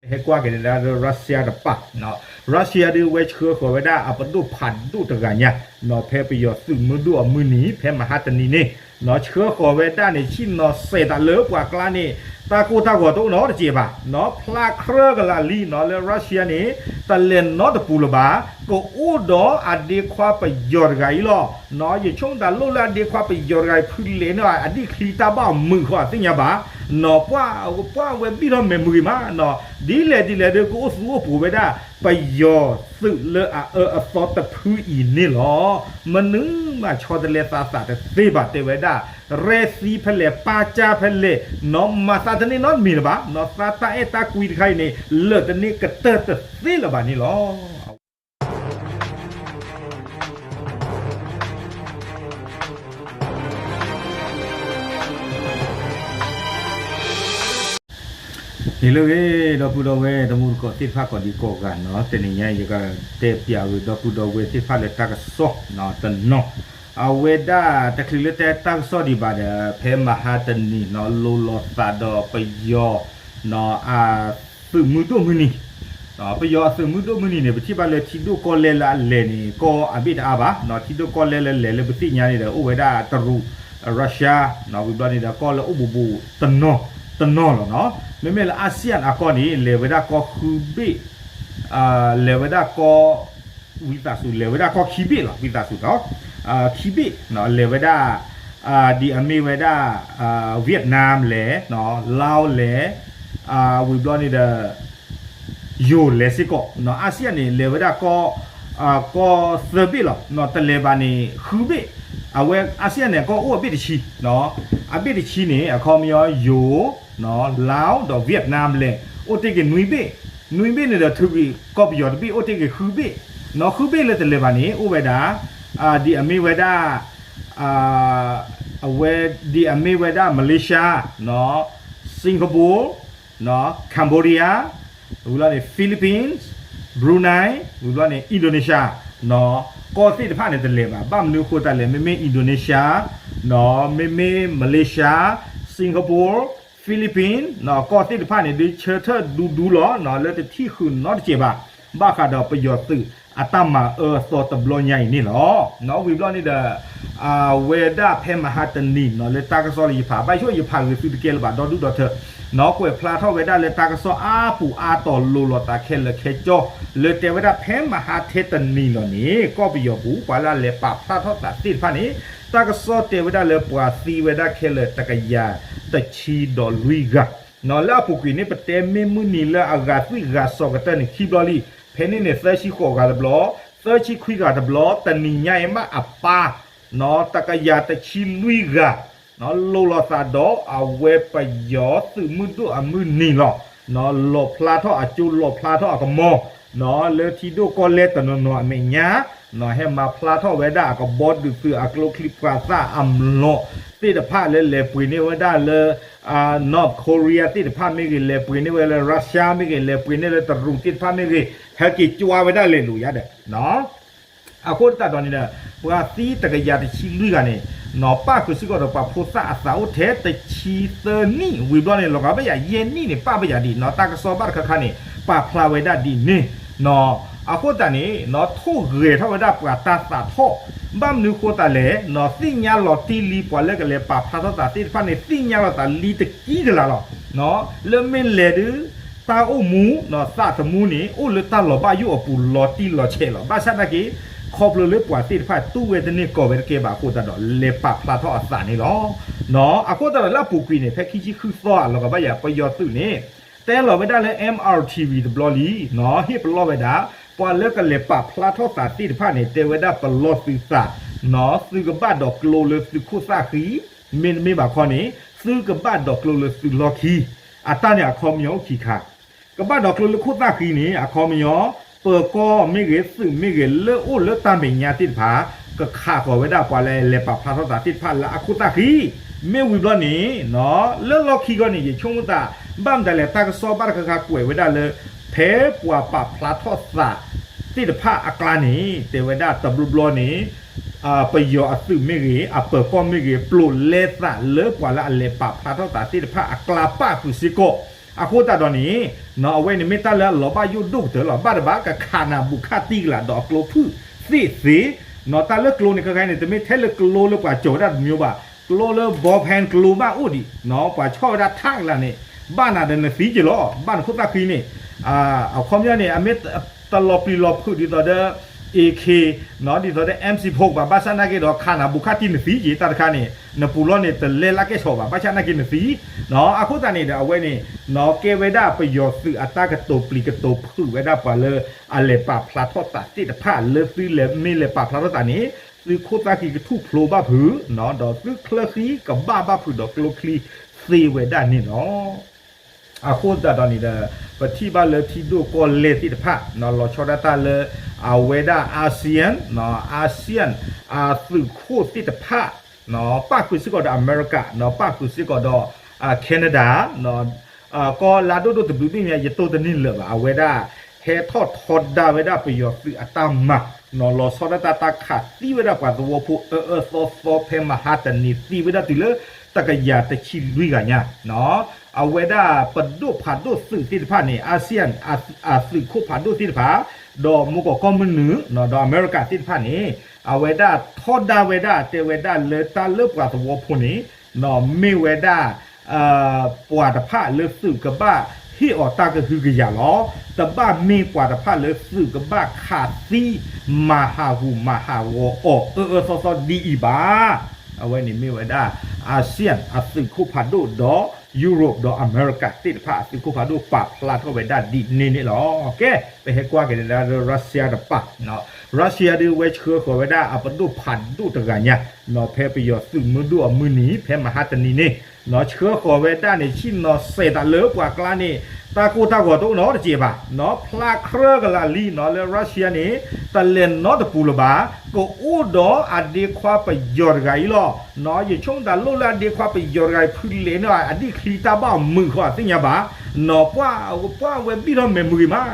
ဟဲကွၢ်က့ၤန့ၣ်ဒၣ်လၢ Russia တပၤ, Russia ဒုးဝဲဆှၢဃီၤဝဲဒၣ်အပဒိၣ်ဖးဒိၣ်တဂၤညါ, ဖဲပယီၤသုးမုၢ်ဒိၣ်အမုၢ်နံၤ ဖဲမဟါတနံၤန့ၣ်, ဆှၢဃီၤဝဲဒၣ်န့ၣ် ဆ့ၣ်နီၤစဲးတၢ်လၢပှၤကျါန့ၣ် တၢ်ကိၢ်တၢ်ဂီၤတအိၣ်နီတစဲးဘၣ်, ဖျါခြဲကလးလံနီၤ လၢ Russia န့ၣ် တလဲၤနီတပူၤလၢၤဘၣ်, ကအိၣ်ဒီးအဒ့ခွါပယီၤတဂၤအံၤလီၤ. ယဆိကမိၣ်တၢ်လိၣ်လၢအဒ့ခွါပယီၤတဂၤအံၤ ဖုလဲၤန့ၢ်အဒံၣ်ချံတၢ်ဘၣ်အမုာ်ဃီအသ့ၣ်ညါဘၣ်, ပှၤဝဲဘံၣ်ထီၣ်မဲာ်မုာ်ဂ့ၤမး, ဒ်လဲၣ်ဒ်လဲၣ်ဒီးကအိၣ်သူအိၣ်ပိာ်ဝဲဒၣ် ပယီၤသုးလၢအအၢအသီတဖုအံၤန့ၣ်လီၤ. မနုၤမးဆီတလဲသးသးတသ့ဘၣ် တဲဝဲဒၣ်, ရဲၣ်သံဖဲလဲၣ် ပၢ်ကၢ်ဖဲလဲၣ်, နီၢ်မၤသးတန့ၢ်နီတမံၤလၢၤဘၣ်, နီၢ်သးတၢ်အဲၣ်တၢ်ကွံတခါအံၤန့ၣ် လၢာ်တန့ၢ်ကတၢၢ်တသ့လၢၤဘၣ်န့ၣ်လီၤ. န့ၣ်လၢဂ့ၤ ဒီပုၢ်ဒီဝဲၢ်တံၤသကိးသ့ၣ်တဖၣ်ကိးဒံကိးဂၤနီၤ, တနံၤညါအံၤ ယကတဲပျးဝဲဒီပုၢ်ဒီဝဲၢ်သ့ၣ်တဖၣ်လၢတၢ်ကစီၣ်တနီၤ, အဝဲဒၣ်တချုးလၢတဲတၢ်ကစီၣ်ဒံးဘၣ်ဒီး ဖဲမဟါတနံၤနီၤ လိၤလီၤသးဒီးပယီၤ အသုးမုၢ်ဒိၣ်မုၢ်နံၤ, ပယီၤအသုးမုၢ်ဒိၣ်မုၢ်နံၤန့ၣ် ပထံၣ်ဘၣ်လၢထံဒိၣ်ကီၢ်လဲၢ်လၢအလဲၤန့ၣ် ကီၢ်အဘ့ၣ်တအါဘၣ်, ထံဒိၣ်ကီၢ်လဲၢ်လၢလဲၤလၢပသ့ၣ်ညါန့ၣ်ဒီး အိၣ်ဝဲဒၣ်တရူး, Russia, ဝံၤဘျီန့ၣ်ဒီး ကီၢ်လၢအိၣ်ဘူးဘူးတနီၤ, တနီၤလီၤနီၤ. မ့မ့ၢ်လၢ ASEAN အကီၢ်န့ၣ် လဲၤဝဲဒၣ်ကီၢ်ဃုဘ့ၣ်, လဲၤဝဲဒၣ်ကီၢ်, ဝံသးစူၤ လဲၤဝဲဒၣ်ကီၢ်ခံဘ့ၣ်လီၤ, ဝံသးစူၤနီၤ, ခံဘ့ၣ်, လဲၤဝဲဒၣ်, ဒ်အမ့ၢ်ဝဲဒၣ်, Vietnam လဲၤ, Laos လဲၤ, ဝံၤဘျီန့ၣ်ဒီး ယိၤလဲၤစ့ၢ်ကီး, ASEAN န့ၣ် လဲၤဝဲဒၣ်ကီၢ်, ကီၢ်သၢဘ့ၣ်လီၤ, တလဲၤဘၣ်န့ၣ် ဃုဘ့ၣ်, အဝဲ ASEAN န့ၣ် ကီၢ်အိၣ်အဘ့ၣ်တဆံ, အဘ့ၣ်တဆံန့ၣ် အခီပညီယိၤ, Laos ဒီး Vietnam လဲၤ, အိၣ်တ့ၢ်က့ၤနွံဘ့ၣ်, နွံဘ့ၣ်န့ၣ်ဒီးထုးက့ၤကီၢ်ပယီၤတဘ့ၣ် အိၣ်တ့ၢ်က့ၤဃုဘ့ၣ်, ဃုဘ့ၣ်လၢတလဲၤဘၣ်န့ၣ် အိၣ်ဝဲဒၣ်, ဒ်အမ့ၢ်ဝဲဒၣ် အဝဲ ဒ်အမ့ၢ်ဝဲဒၣ် Malaysia, Singapore, Cambodia, ဝံၤဘျီန့ၣ် Philippines, Brunei, ဝံၤဘျီန့ၣ် Indonesia, ကီၢ်သ့ၣ်တဖၣ်န့ၣ်တလဲၤဘၣ်, ဘၣ်မနုၤဃိသတးလဲၣ်, မ့မ့ၢ် Indonesia, မ့မ့ၢ် Malaysia, Singapore, Philippines, ကီၢ်သ့ၣ်တဖၣ်န့ၣ် ဒုးဆၢထၢၣ်ဒူဒူလီၤ, လၢတထံၣ်ဃုာ်နီတစဲးဘၣ်, ဘၣ်ဃးဒီးပယီၤသုးအတၢ်မၤအၢအသီတဘျီညါအံၤန့ၣ်လီၤ. ဝံၤဘျီန့ၣ်ဒီး အဝဲဒၣ်ဖဲမဟါတနံၤနီၤ လၢတၢ်ကစီၣ်လၢယဖး, ဘၣ်ဆၣ်ယဖးဂ့ၤသုတကဲလၢၤဘၣ် ဒီဒူၣ်ဒီထၢ, နီၢ်ကွဲးဖျါထီၣ်ဝဲဒၣ်လၢတၢ်ကစီၣ်အါပူၤအါတီၤလိၤလိာ်သးခဲလၢာ်ခဲဆ့, လၢတဲဝဲဒၣ်ဖဲမဟါထဲတနံၤလီၤန့ၣ် ကီၢ်ပယီၤပူၤ ပှၤလၢအလဲၤပာ်ဖျါထီၣ်သးသ့ၣ်တဖၣ်န့ၣ် တၢ်ကစီၣ်တဲဝဲဒၣ်လၢပှၤသံဝဲဒၣ်ခဲလၢာ်တကယၤတဆံဒီးလွံၢ်ဂၤ လၢအပူၤကွံာ်န့ၣ် ပတဲမ့ၢ်မုၢ်နံၤလၢအဂၤသွံၣ်ဂၤစီၤကတၢၢ်န့ၣ် ခံဘျီလံ, ဖဲန့ၣ်န့ၣ် သၢဆံဃိးဂၤတဘျီ, သၢဆံခွံဂၤတဘျီ, တနံၤညါအံၤမးအပၢ် တကယၤတဆံလွံၢ်ဂၤ လိၤလိာ်သးဒီးအဝဲပယီၤသုးမုၢ်ဒိၣ်အမုၢ်နံၤလီၤ. လီၤဖျါထီၣ်အကၠိ လီၤဖျါထီၣ်အကမီၤ လၢထံဒိၣ်ကီၢ်လဲၢ်တနီၤနီၤအမဲာ်ညါ ဟဲမၤဖျါထီၣ်ဝဲဒၣ်အကဘီဒုးသုးအကျိချံပှၤသၣ်အမျိာ်သ့ၣ်တဖၣ်လၢလဲၤပှ့ၤန့ၢ်ဝဲဒၣ်လၢ North Korea သ့ၣ်တဖၣ်မ့ၢ်ဂ့ၤ, လဲၤပှ့ၤန့ၢ်ဝဲလၢ Russia မ့ၢ်ဂ့ၤ, လဲၤပှ့ၤန့ၢ်လၢတရူးသ့ၣ်တဖၣ်မ့ၢ်ဂ့ၤ, ဟဲက့ၤကွၢ်ဝဲဒၣ်လဲၤလိာ်ယါဒီး အဃိသတးဒီးန့ၣ်ဒီး ပှၤသံတကယၤတဆံလွံၢ်ဂၤန့ၣ် ပၣ်ဃုာ်စ့ၢ်ကီးဒီးပှၤဖိသၣ်အသးအိၣ်ထဲတဆံသၢနံၣ် ဝံၤဘျီန့ၣ် လီၤဂာ်ဘၣ်ယၤယဲၢ်နံၣ်န့ၣ် ပၣ်ဘၣ်ယၤဒ်နီၤ တၢ်ကစီၣ်ဘၣ်တခါခါန့ၣ် ပာ်ဖျါဝဲဒၣ်ဒ်န့ၣ် အဃိသတးန့ၣ် ထိၣ်ဂဲၤထီၣ်ဝဲဒၣ်ပှၤတၢ်သးထီၣ် ဘၣ်မနုၤဃိသတးလဲၣ် သ့ၣ်ညါလီၤတံၢ်လံ ပှၤလၢကလဲၤပာ်ဖျါထီၣ်သးသ့ၣ်တဖၣ်န့ၣ် သ့ၣ်ညါလီၤသးလံတကံကလးလီၤ. လၢမ့ၢ်လဲၤဒုး တၢ်အိၣ်မူ သးသမူန့ၣ် အိၣ်လၢတၢ်လီၤဘၣ်ယိၣ်အပူၤလီၤတံၢ်လီၤဆဲးလီၤ. ဘၣ်ဆၣ်သနာ်က့ ခီဖျိလၢပှၤသ့ၣ်တဖၣ်တူၢ်ဝဲတန့ၢ်ကီၢ်ဝဲတကဲဘၣ်အဃိသတးဒီး လဲၤပာ်ဖျါထီၣ်အသးန့ၣ်လီၤ. အဃိသတးဒီးလၢအပူၤကွံာ်န့ၣ် ဖဲခံဆံဃုသီအလီၤကဘၣ်ယၤ ပယီၤသုးန့ၣ် တဲလီၤဝဲဒၣ်လၢ M R T V တဘျီလံ ဟ့ၣ်ပလီၢ်ဝဲဒၣ် ပှၤလၢကလဲၤပာ်ဖျါထီၣ်သးသ့ၣ်တဖၣ်န့ၣ် တဲဝဲဒၣ်ပလီၢ်သုသး သုကဘၣ်ဒိးကျိလၢသုခိၣ်သၣ်ဃံ မ့တမ့ၢ်ဘၣ်ခီန့ၣ် သုကဘၣ်ဒိးကျိလၢသုလီၢ်ခံ အတၢ်န့ၣ်အခီပညီအိၣ်ခံခါ ကဘၣ်ဒိးကျိလၢခိၣ်သၣ်ဃံန့ၣ် အခီပညီ ပၢၤကီၢ်မ့ၢ်ဂ့ၤ သုးမ့ၢ်ဂ့ၤ လၢအိၣ်လၢတၢ်မဲာ်ညါသ့ၣ်တဖၣ် ကခးဃီၤဝဲဒၣ်ပှၤလၢလဲၤပာ်ဖျါထီၣ်သးသ့ၣ်တဖၣ်လၢအခိၣ်သၣ်ဃံ မ့ၢ်ဝံၤဘျီန့ၣ် လၢလီၢ်ခံဂီၢ်န့ၣ် ယဆိကမိၣ်သး ဘၣ်မတၤလဲၣ် တၢ်ကစီၣ်ဘၣ်တခါခါကွဲးဝဲဒၣ်လၢ ဖဲပှၤပာ်ဖျါထီၣ်သးသ့ၣ်တဖၣ်အကျါန့ၣ် တဲဝဲဒၣ်တဘျီဘျီန့ၣ် ပယီၤအသုးမ့ၢ်ဂ့ၤ အပၢၤကီၢ်မ့ၢ်ဂ့ၤ ပျိးလဲသးလၢပှၤလၢအလဲၤပာ်ဖျါထီၣ်သးသ့ၣ်တဖၣ်အကျါပၣ်ဃုာ်စ့ၢ်ကီး အဃိသတးဒီးန့ၣ် အဝဲန့ၣ်မ့ၢ်တၢ်လၢအလီၤဘၣ်ယိၣ်ဒိၣ်ကတၢၢ်လီၤ. ဘၣ်တဘၣ်ကခးနၤဘူးခးတံၢ်ကလာ်ဒီးအကျိဖုၣ်သ့ၣ်သ့, တၢ်လၢကျိန့ၣ်ခဲခါန့ၣ် တမ့ၢ်ထဲလၢကျိလၢပှၤကၠီၤဝဲဒၣ်တမံၤဘၣ်, ကျိလၢ ball peen ကျိဘၣ်အိၣ်ဒံး, ပှၤဆီၣ်ဝဲဒၣ်ထးကလာ်န့ၣ် ဘၣ်နၤဒီးနသံက့ၤလီၤ, ဘၣ်နခိၣ်သၣ်ဃံန့ၣ် အခီပညီန့ၣ် အမ့ၢ်တလီၤပျံၤလီၤဖုးဒ်သိးဒီး AK ဒ်သိးဒီး M sixteen ဘၣ်, ဘၣ်ဆၣ်နာ်က့ဒီး ခးနၤဘူးခးတံၢ်နသံက့ၤ တၢ်တခါန့ၣ် နပူၤလီၢ်န့ၣ် တလဲလၢကဲၣ်ဆိးဘၣ်, ဘၣ်ဆၣ်နာ်က့နသံ, အဃိသတးန့ၣ်ဒီး အဝဲန့ၣ် ကဲဝဲဒၣ်ပယီၤသုးအတၢ်ကတိၤပျံၤကတိၤဖုးဝဲဒၣ်ပှၤလၢအလဲၤပာ်ဖျါထီၣ်သးသ့ၣ်တဖၣ် လၢသုလဲၤမ့ၢ်လဲၤပာ်ဖျါထီၣ်သးန့ၣ် သုခိၣ်သၣ်ဃံကထူၣ်ဖျိဘၣ်ဖုး, ဒီးသုချၢဃံကဘၣ်ဘၣ်ဖုးဒီးကျိချံသ့ဝဲဒၣ်န့ၣ်လီၤ. အဃိသတးဒီးန့ၣ်ဒီး ပထံၣ်ဘၣ်လၢထံဒိၣ်ကီၢ်လဲၢ်သ့ၣ်တဖၣ် လီၤဆီဒၣ်တၢ်လၢ အဝဲဒၣ် ASEAN ASEAN အသုးခိၣ်သ့ၣ်တဖၣ် ပၣ်ဃုာ်စ့ၢ်ကီးဒီးအမဲရကၤ ပၣ်ဃုာ်စ့ၢ်ကီးဒီး Canada ကီၢ်လါဒိၣ်ဒိၣ်တဘျုးဘ့ၣ်ညါ ယတိၢ်တန့ၢ်လၢၤဘၣ် အဝဲဒၣ် ဟဲထီၣ်ထီဒါဝဲဒၣ်ပယီၤသုးအတၢ်မၤ လီၤဆီဒၣ်တၢ်တၢ်ခးသံဝဲဒၣ်ပှၤသဝီဖိအၢအၢသီသီ ဖဲမဟါတနံၤသံဝဲဒၣ်တုၤလၢ တကယၤတဆံလွံၢ်ဂၤညါ အဝဲဒၣ်ပဒိၣ်ဖးဒိၣ်သုးသ့ၣ်တဖၣ်န့ၣ် ASEAN အသုးခိၣ်ဖးဒိၣ်သ့ၣ်တဖၣ် ဒီးမိၢ်ကီၢ်ကီၢ်မုၢ်နုာ် ဒီးအမဲရကၤသ့ၣ်တဖၣ်န့ၣ် အဝဲဒၣ်ထီဒါဝဲဒၣ် တဲဝဲဒၣ်လၢတၢ်လၢပှၤသဝီဖိန့ၣ် မ့ၢ်ဝဲဒၣ် ပှၤတဖၣ်လၢသုးကဘၣ်ဟ့ၣ်အီၤတၢ်ကဟုကယာ်လီၤ. တဘၣ်မ့ၢ်ပှၤတဖၣ်လၢသုးကဘၣ်ခးသံ မၤဟးဂူာ်မၤဟးဂီၤအီၤအၢအၢသီသီဒ်အံၤဘၣ်. အဝဲန့ၣ်မ့ၢ်ဝဲဒၣ် ASEAN အသုးခိၣ်ဖးဒိၣ်ဒီး Europe ဒီးအမဲရကၤသ့ၣ်တဖၣ် အသုးခိၣ်ဖးဒိၣ်ပာ်ဖျါထီၣ်ဝဲဒၣ်ဒ်န့ၣ်န့ၣ်လီၤ. ကဲ ပဟဲကွၢ်က့ၤန့ၣ်ဒၣ်လၢ Russia တပၤ Russia ဒုးဝဲဆှၢဃီၤဝဲဒၣ်အပဒိၣ်ဖးဒိၣ်တဂၤညါ ဖဲပယီၤသုးမုၢ်ဒိၣ်အမုၢ်နံၤ ဖဲမဟါတနံၤန့ၣ် ဆှၢဃီၤဝဲဒၣ်န့ၣ် ဆ့ၣ်နီၤစဲးသးလၢပှၤကျါန့ၣ် တၢ်ကိၢ်တၢ်ဂီၤတအိၣ်နီတစဲးဘၣ်. ဖျါခြဲကလးလံနီၤ လၢ Russia န့ၣ် တလဲၤနီတပူၤလၢၤဘၣ်. ကအိၣ်ဒီးအဒ့ခွါပယီၤတဂၤအံၤလီၤ. ယဆိကမိၣ်တၢ်လိၣ်လၢအဒ့ခွါပယီၤတဂၤအံၤ ဖုလဲၤန့ၢ်အဒံၣ်ချံတၢ်ဘၣ်မုာ်ဃီအသ့ၣ်ညါဘၣ်. ပှၤဝဲဘံၣ်ထီၣ်မဲာ်မုာ်ဂ့ၤမး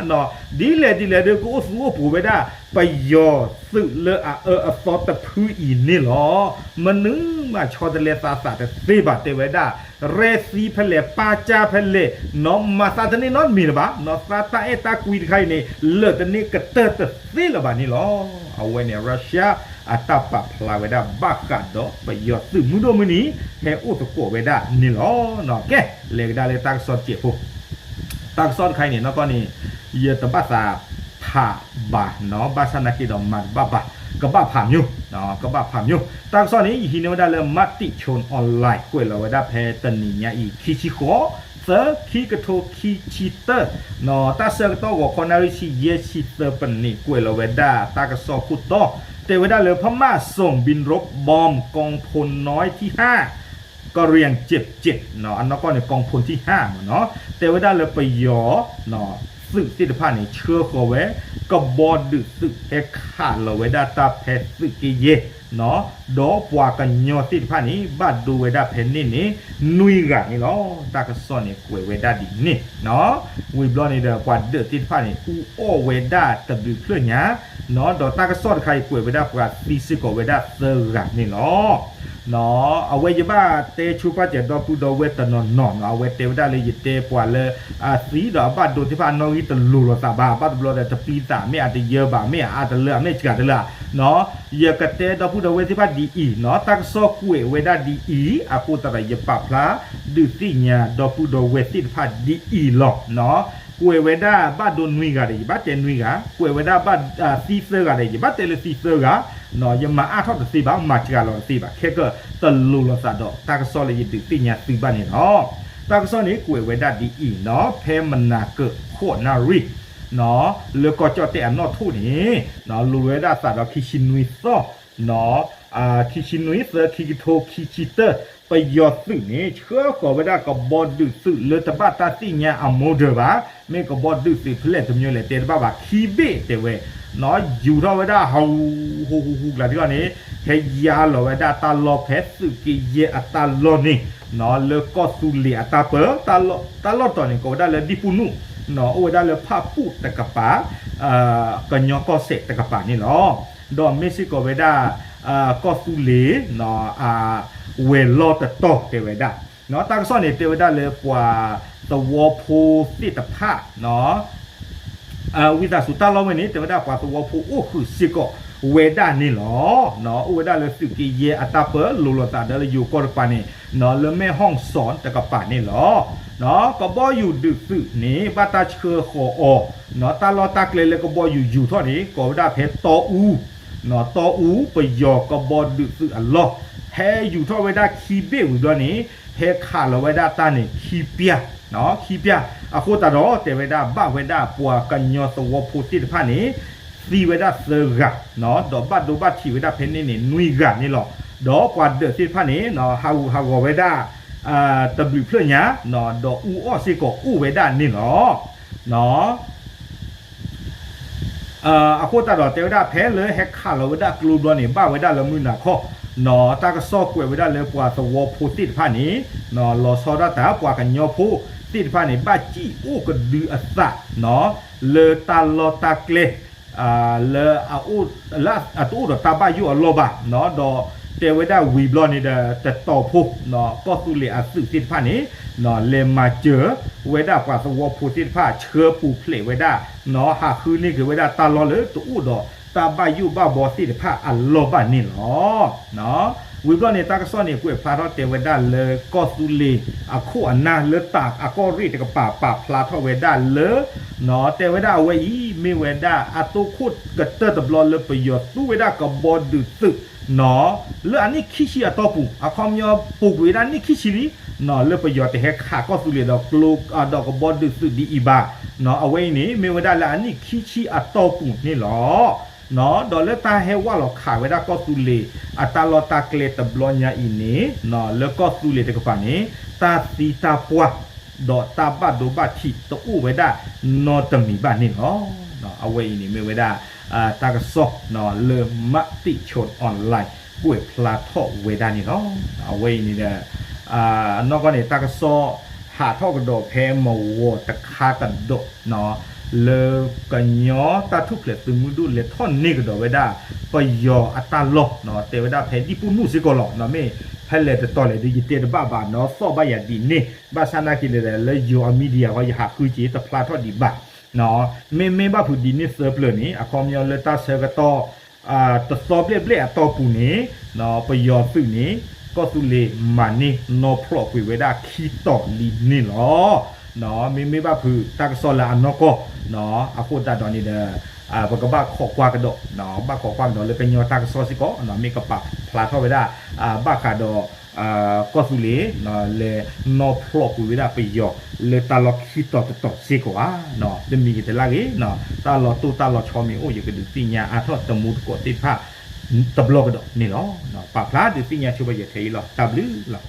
ဒ်လဲၣ်ဒ်လဲၣ်ဒီး ကအိၣ်သူအိၣ်ပိၤဝဲဒၣ် ပယီၤသုးလၢအအၢအသီတဖုအံၤန့ၣ်လီၤ. မနုၤမးဆီတလဲသးသးတသ့ဘၣ် တဲဝဲဒၣ် ရဲၣ်သံဖဲလဲၣ် ပာ်ကၢ်ဖဲလဲၣ် နီၢ်မၤသးတန့ၢ်နီတမံၤလၢၤဘၣ်. နီၢ်သးတၢ်အဲၣ်တၢ်ကွံတခါအံၤန့ၣ် လၢာ်တန့ၢ်ကတၢၢ်တသ့လၢၤဘၣ်န့ၣ်လီၤ. အဝဲန့ၣ် Russia အတၢ်ပာ်ဖျါဝဲဒၣ်ဘၣ်ဃးဒီးပယီၤသုးမုၢ်ဒိၣ်မုၢ်နံၤ ဟဲအိၣ်သကိးဝဲဒၣ်န့ၣ်လီၤ. ကဲ လဲၤကဒါလၢတၢ်ကစီၣ်တစဲးဖိ တၢ်ကစီၣ်တခါအံၤန့ၣ် နီၢ်ကီၢ်န့ၣ် ယတဘၣ်သးဖးဘၣ်နီၤ ဘၣ်ဆၣ်နာ်က့ဒီးမၤတဘၣ်ဘၣ် ကဘၣ်ဖးမျိၣ် ကဘၣ်ဖးမျိၣ်. တၢ်ကစီၣ်န့ၣ် ယဟံးန့ၢ်ဝဲဒၣ်လၢ Matichon Online ကွဲးလီၤဝဲဒၣ်ဖဲတနံၤညါအံၤ ခံဆံဃိး သၢ ခံကထိခံဆံတၢ တၢ်ဆၢကတီၢ်ဂီၤခီနၣ်ရံၣ်ဆံယဲၢ်ဆံသၢပနံး ကွဲးလီၤဝဲဒၣ်တၢ်ကစီၣ်ခိၣ်တီ တဲဝဲဒၣ်လၢ พม่าส่งบินรบ บอมกองพลน้อยที่ห้า กระเหรี่ยงเจ็ดเจ็ด အနီၢ်ကီၢ်န့ၣ် กองพลที่ห้า မ့ၢ်နီၤ တဲဝဲဒၣ်လၢပယီၤ သုးသ့ၣ်တဖၣ်န့ၣ် ဆှၢဃီၤဝဲ ကဘီဒုးသုးဟဲခးလီၤဝဲဒၣ်တၢ်ဖဲသုးက့ယဲၢ် ဒီးပှၤကညီသ့ၣ်တဖၣ်န့ၣ် ဘၣ်ဒိဝဲဒၣ်ဖဲန့ၣ်န့ၣ် နွံဂၤန့ၣ်လီၤ. တၢ်ကစီၣ်န့ၣ်ကွဲးဝဲဒၣ်ဒ်န့ၣ် ဝံၤဘျီန့ၣ်ဒီး ပှၤဒၢးသ့ၣ်တဖၣ်န့ၣ် အူအီၣ်ဝဲဒၣ်တဘျုးဖျၢၣ်ညါ ဒီးတၢ်ကစီၣ်တခါအံၤကွဲးဝဲဒၣ်ပှၤသံစ့ၢ်ကီးဝဲဒၣ်သၢဂၤန့ၣ်လီၤ. အဝဲယဘၣ်တဲဆိပာ်စၢၤဒီပုၢ်ဒီဝဲၢ်တနီၤနီၤနီၤ အဝဲတဲဝဲဒၣ်လၢယတဲပှၤလၢ အသံဒီးအဘၣ်ဒိသ့ၣ်တဖၣ်အနီၣ်ဂံၢ်တလိၤလိာ်သးဘၣ် ဘၣ်တဘျီဒီးတပျံၤသး မ့ၢ်အတယၢဘၣ် မ့ၢ်အအါတလၢ မ့ၢ်စှၤတလၢ ယကတဲဒီပုၢ်ဒီဝဲၢ်သ့ၣ်တဖၣ်ဒ်အံၤနီၤ တၢ်ကစီၣ်ကွဲးဝဲဒၣ်ဒ်အံၤ အဃိသတးဒီးယပာ်ဖျါ ဒုးသ့ၣ်ညါဒီပုၢ်ဒီဝဲၢ်သ့ၣ်တဖၣ်ဒ်အံၤလီၤ. ကွဲးဝဲဒၣ်ဘၣ်ဒိနွံဂၤဒီး ယဘၣ်တဲနွံဂၤ, ကွဲးဝဲဒၣ်ဘၣ်သံသၢဂၤဒီး ယဘၣ်တဲလၢသံသၢဂၤ, ယမၤအါထီၣ်တသ့ဘၣ်, မၤစှၤလီၤတသ့ဘၣ်, ခဲကတလိၤလိာ်သးဒီးတၢ်ကစီၣ်လၢယဒုးသ့ၣ်ညါသုဘၣ်န့ၣ်လီၤ. တၢ်ကစီၣ်န့ၣ်ကွဲးဝဲဒၣ်ဒ်အံၤနီၤ, ဖဲမနၤကၢၢ်ဃိးနၣ်ရံၣ် လၢကီၢ်ကၠီၣ်တဲၣ်အနီၣ်ထိၣ်န့ၣ် လိၤဝဲဒၣ်သးဒီးခံဆံနွံသီ ခံဆံနွံသၢ ခံကထိခံဆံတၢ ပယီၤသုးန့ၣ် ဆှၢဃီၤဝဲဒၣ်ကဘီဒုးသုးလၢတဘၣ်တၢ်သ့ၣ်ညါအမူဒါဘၣ်, မ့ၢ်ကဘီဒုးသုးဖဲလဲၣ်တမံၤလဲၣ်တဲတဘၣ်ဘၣ်, ခံဘ့ၣ်တဲဝဲ, ယူၤထီၣ်ဝဲဒၣ်ဟူဟူဟူဟူကျါတခီန့ၣ် ဟဲယါလီၤဝဲဒၣ်တၢ်လီၢ်ဖဲသုးက့ယဲၢ်အတၢ်လီၢ်န့ၣ် လၢကီၢ်သူလ့ၤအတၢ်ပၢ, တၢ်လီၢ်တီၤန့ၣ် ကိးဝဲဒၣ်လၢဒံၣ်ပူၤနူၣ်, အိၣ်ဝဲဒၣ်လၢဖၣ်ပူၣ်တကပၤ ကညီကီၢ်စဲၣ်တကပၤန့ၣ်လီၤ. ဒီးမ့ၢ်စ့ၢ်ကီးဝဲဒၣ် ကီၢ်သူလ့ၤ ဝဲၤလီၢ်တတီၤတဲဝဲဒၣ်, တၢ်ကစီၣ်န့ၣ်တဲဝဲဒၣ်လၢပှၤ သဝီဖိသ့ၣ်တဖၣ် ဝံသးစူၤတၢ်လီၢ်ဝဲန့ၣ် တဲဝဲဒၣ်ပှၤသဝီဖိအိၣ်ဃုာ်စ့ၢ်ကီးဝဲဒၣ်န့ၣ်လီၤ. အိၣ်ဝဲဒၣ်လၢသုးက့ယဲၢ်အတၢ်ပၢလိၤလိာ်သးဒီးလၢယိၤကီၢ်တကပၤန့ၣ် လၢမဲၢ်ဟီၣ်စီၣ်တကပၤန့ၣ်လီၤ. ကဘီယူၤဒုးသုးန့ၣ် ဘၣ်တၢ်ဆှၢဃီၤအီၤ တၢ်လီၢ်တၢ်ကျဲလၢကဘီယူၤယူၤထီၣ်န့ၣ် ကိးဝဲဒၣ်ဖဲတီအူ တီအူပယီၤကဘီဒုးသုးအလီၢ် ဟဲယူၤထီၣ်ဝဲဒၣ်ခံဘ့ၣ်ဝံၤဘျီန့ၣ် ဟဲခးလီၤဝဲဒၣ်တၢ်န့ၣ် ခံပျၢ်, ခံပျၢ် အဃိသတးဒီး တဲဝဲဒၣ်ဘၣ်ဝဲဒၣ်ပှၤကညီသဝီဖိသ့ၣ်တဖၣ်န့ၣ် သံဝဲဒၣ်သၢဂၤ ဒီးဘၣ်ဒိဘၣ်ထံးဝဲဒၣ်ဖဲန့ၣ်န့ၣ် နွံဂၤန့ၣ်လီၤ. ဒီးပှၤဒၢးသ့ၣ်တဖၣ်န့ၣ် ဟးဂူာ်ဟးဂီၤဝဲဒၣ် တဘျုးဖျၢၣ်ညါ ဒီးအူအီၣ်စ့ၢ်ကီးအိၣ်ဝဲဒၣ်န့ၣ်လီၤ. အဃိသတးဒီးတဲဝဲဒၣ်ဖဲလၢဟဲခးလီၤဝဲဒၣ်ကျိဘျီန့ၣ် ဘၣ်ဝဲဒၣ်လၢမုၢ်နၤခီ တၢ်ကစီၣ်ကွဲးဝဲဒၣ်လၢပှၤသဝီဖိသ့ၣ်တဖၣ်န့ၣ် လီၤဆီဒၣ်တၢ်ပှၤကညီဖိသ့ၣ်တဖၣ်န့ၣ် ဘၣ်စံၣ်အိၣ်ကဒုအသး လၢတၢ်လီၢ်တၢ်ကျဲ လၢ လၢအတအိၣ်ဒီးတၢ်ဘၣ်ယိၣ်အလီၢ်ဘၣ် ဒီးတဲဝဲဒၣ်ဝံၤဘျီန့ၣ်ဒီး တတီၤဖိ ကီၢ်သူလ့ၤအသုးသ့ၣ်တဖၣ်န့ၣ် လဲၤမၤစၢၤဝဲဒၣ်ပှၤသဝီဖိသ့ၣ်တဖၣ် ဆှၢပူၤဖျဲးဝဲဒၣ် ဟးဃုန့ၢ်က့ၤဝဲဒၣ်တၢ်လီၢ်လၢတအိၣ်ဒီးတၢ်ဘၣ်ယိၣ်ဘၣ်ဘီသ့ၣ်တဖၣ်အလီၢ်ဘၣ်န့ၣ်လီၤ. ဝံၤဘျီန့ၣ် တၢ်ကစီၣ်န့ၣ် ကွဲးဖျါထီၣ်တဲဝဲဒၣ်လၢကီၢ်သူလ့ၤအခိၣ်အနၢ်လၢတၢ်အကီၢ်ရ့ၣ်တကပၤ ပာ်ဖျါထီၣ်ဝဲဒၣ်လၢ တဲဝဲဒၣ်အဝဲအံၤ မ့ၢ်ဝဲဒၣ်အသိခိၣ်ကတၢၢ်တဘျီလၢပယီၤသူဝဲဒၣ်ကဘီဒုးသုး လၢအနံၣ်ခံဆံအတီၢ်ပူၤ အခီပညီပူၤကွံာ်ဝဲဒၣ်နံၣ်ခံဆံလံ လၢပယီၤတဟဲခးကီၢ်သူလ့ၤဒီးကျိ ဒီးကဘီဒုးသုးဒ်အံၤဘၣ် အဝဲအံၤန့ၣ်မ့ၢ်ဝဲဒၣ်လၢအနံၣ်ခံဆံအတီၢ်ပူၤန့ၣ်လီၤ. ဒီးလၢတၢ်ဟဲဝၢ်လီၤခးဝဲဒၣ်ကီၢ်သူလ့ၤ အတၢ်လီၢ်တၢ်ကျဲတဘျီညါအံၤန့ၣ် လၢကီၢ်သူလ့ၤတကပၤန့ၣ် တၢ်သံတၢ်ပှၢ် ဒီးတၢ်ဘၣ်ဒိဘၣ်ထံးတအိၣ်ဝဲဒၣ်နီတမံၤဘၣ်န့ၣ်လီၤ. အဝဲအံၤန့ၣ်မ့ၢ်ဝဲဒၣ် တၢ်ကစီၣ်လၢ Matichon Online ကွဲးဖျါထီၣ်ဝဲဒၣ်န့ၣ်လီၤ. အဝဲအံၤန့ၣ်ဒီး အနီၢ်ကီၢ်န့ၣ် တၢ်ကစီၣ်ဟးထီၣ်ကဒီးဖဲမဝီၤတခါကဒီး လၢကညီတၢ်ထူၣ်ဖျဲးသုးမုၢ်ဒိၣ်လဲၤထီၣ်န့ၢ်ကဒီးဝဲဒၣ် ပယီၤအတၢ်လီၢ် တဲဝဲဒၣ်ဖဲဒံပူၤနုာ်စ့ၢ်ကီးလီၤ. မ့ၢ်ဖဲလဲၣ်တတီၤလဲၣ်ဒီး ယတဲတဘၣ်ဘၣ်နီၤ သီၣ်ဘၣ်ယၤဒ်န့ၣ် ဘၣ်ဆၣ်နာ်က့ၤလဲၣ်ဒီး လၢယိၤအ media ဃီ ယဟးဃုက့ၤတဖျါထီၣ်ဒံးဘၣ် မ့မ့ၢ်ဘၣ်ဖုးဒ်န့ၣ်သၢပျၢၤန့ၣ် အခီပညီလၢတၢ်ဆၢကတီၢ် တသီဘျဲၣ်ဘျဲၣ်အတီၢ်ပူၤန့ၣ် ပယီၤသုးန့ၣ် ကီၢ်သူလ့ၤမၤန့ၢ်နီၢ်ဖျီၣ်ကွံာ်ဝဲဒၣ်ခံတီၤလံန့ၣ်လီၤ. မ့မ့ၢ်ဘၣ်ဖုးတၢ်ကစီၣ်လၢအနီၢ်ကီၢ် အဃိသတးဒီးန့ၣ်ဒီး ပကဘၣ်ခိးကွၢ်ကဒီး ဘၣ်ခိးကွၢ်ကဒီးလၢကညီတၢ်ကစီၣ်စ့ၢ်ကီး မ့ၢ်ကပာ်ဖျါထီၣ်ဝဲဒၣ် ဘၣ်ဃးဒီး ကီၢ်သူလ့ၤ လဲၤနီၢ်ဖျီၣ်ကွံာ်ဝဲဒၣ်ပယီၤ လၢတၢ်လီၢ်ခံတီၤတတီၤစ့ၢ်ကီးဧါ. တမံၤဂ့ၤတလၢ်ဂ့ၤ တၢ်လီၤတိၢ်တၢ်လီၤဆီမ့ၢ်အိၣ် ယကဒုးသ့ၣ်ညါအါထီၣ်တမူတကိးသ့ၣ်တဖၣ် တဘျီကဒီးန့ၣ်လီၤ. ပာ်ဖျါဒုးသ့ၣ်ညါဆိပာ်ယဲထဲအံၤလီၤ. တၢ်ဘျုးလီၤ.